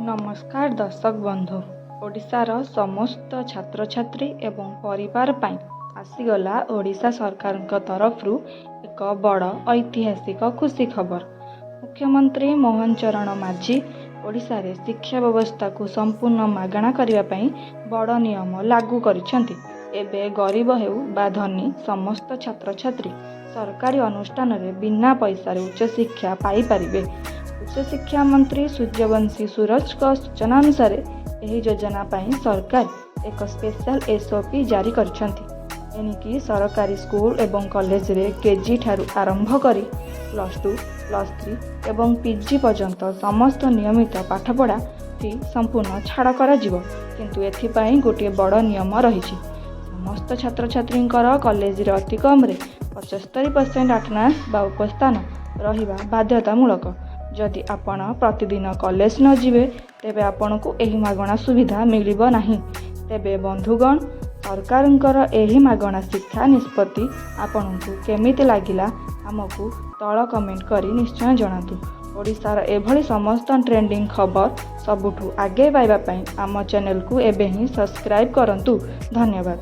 ନମସ୍କାର ଦର୍ଶକ ବନ୍ଧୁ। ଓଡ଼ିଶାର ସମସ୍ତ ଛାତ୍ରଛାତ୍ରୀ ଏବଂ ପରିବାର ପାଇଁ ଆସିଗଲା ଓଡ଼ିଶା ସରକାରଙ୍କ ତରଫରୁ ଏକ ବଡ଼ ଐତିହାସିକ ଖୁସି ଖବର। ମୁଖ୍ୟମନ୍ତ୍ରୀ ମୋହନ ଚରଣ ମାଝୀ ଓଡ଼ିଶାରେ ଶିକ୍ଷା ବ୍ୟବସ୍ଥାକୁ ସମ୍ପୂର୍ଣ୍ଣ ମାଗଣା କରିବା ପାଇଁ ବଡ଼ ନିୟମ ଲାଗୁ କରିଛନ୍ତି। ଏବେ ଗରିବ ହେଉ ବା ଧନୀ, ସମସ୍ତ ଛାତ୍ରଛାତ୍ରୀ ସରକାରୀ ଅନୁଷ୍ଠାନରେ ବିନା ପଇସାରେ ଉଚ୍ଚଶିକ୍ଷା ପାଇପାରିବେ। ଉଚ୍ଚଶିକ୍ଷା ମନ୍ତ୍ରୀ ସୂର୍ଯ୍ୟବଂଶୀ ସୂରଜଙ୍କ ସୂଚନା ଅନୁସାରେ, ଏହି ଯୋଜନା ପାଇଁ ସରକାର ଏକ ସ୍ପେଶାଲ ଏସ୍ଓପି ଜାରି କରିଛନ୍ତି। ଏଣିକି ସରକାରୀ ସ୍କୁଲ ଏବଂ କଲେଜରେ କେଜି ଠାରୁ ଆରମ୍ଭ କରି +2, +3 ଏବଂ ପିଜି ପର୍ଯ୍ୟନ୍ତ ସମସ୍ତ ନିୟମିତ ପାଠପଢ଼ା ଫି ସମ୍ପୂର୍ଣ୍ଣ ଛାଡ଼ କରାଯିବ। କିନ୍ତୁ ଏଥିପାଇଁ ଗୋଟିଏ ବଡ଼ ନିୟମ ରହିଛି। ସମସ୍ତ ଛାତ୍ରଛାତ୍ରୀଙ୍କର କଲେଜରେ ଅତି କମରେ 75% ଆଟେଣ୍ଡାନ୍ସ ବା ଉପସ୍ଥାନ ରହିବା ବାଧ୍ୟତାମୂଳକ। ଯଦି ଆପଣ ପ୍ରତିଦିନ କଲେଜ ନ ଯିବେ, ତେବେ ଆପଣଙ୍କୁ ଏହି ମାଗଣା ସୁବିଧା ମିଳିବ ନାହିଁ। ତେବେ ବନ୍ଧୁଗଣ, ସରକାରଙ୍କର ଏହି ମାଗଣା ଶିକ୍ଷା ନିଷ୍ପତ୍ତି ଆପଣଙ୍କୁ କେମିତି ଲାଗିଲା, ଆମକୁ ତଳ କମେଣ୍ଟ କରି ନିଶ୍ଚୟ ଜଣାନ୍ତୁ। ଓଡ଼ିଶାର ଏଭଳି ସମସ୍ତ ଟ୍ରେଣ୍ଡିଂ ଖବର ସବୁଠୁ ଆଗେ ପାଇବା ପାଇଁ ଆମ ଚ୍ୟାନେଲକୁ ଏବେ ହିଁ ସବସ୍କ୍ରାଇବ୍ କରନ୍ତୁ। ଧନ୍ୟବାଦ।